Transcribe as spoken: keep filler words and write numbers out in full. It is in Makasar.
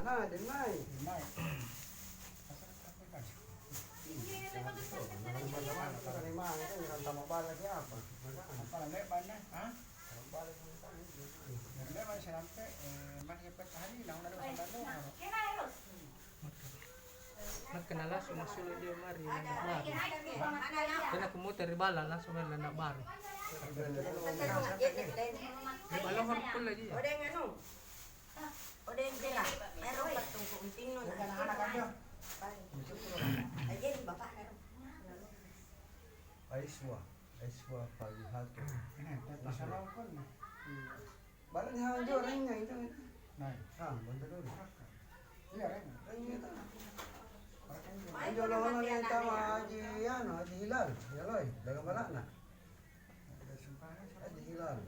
Ah, Demai. Demai. Bukan Demai, kan nyerang tambah bala siapa? Apa, le'ba'na? Hah? Tambah bala siapa? Yang le'ba' sinampe, eh, masih peta hari, nah, udah dua sampai dua. Nakke na langsung masulu dia mari, landak baru. Tena kumute ri balla, langsung mari landak baru. Ri balla kulle ji. Odeng anu. Odeng jela. Ero patungku untinnu na. Aja di bapak ero. Aiswa, Aiswa Farihato. Bala ni hanjo rengnya itu. Ah, bantu dulu. Iya, reng. Rengnya itu. Anjo lolo ni tama Haji anu, Haji Hilal, ya loi, dagang balakna. Haji Hilal.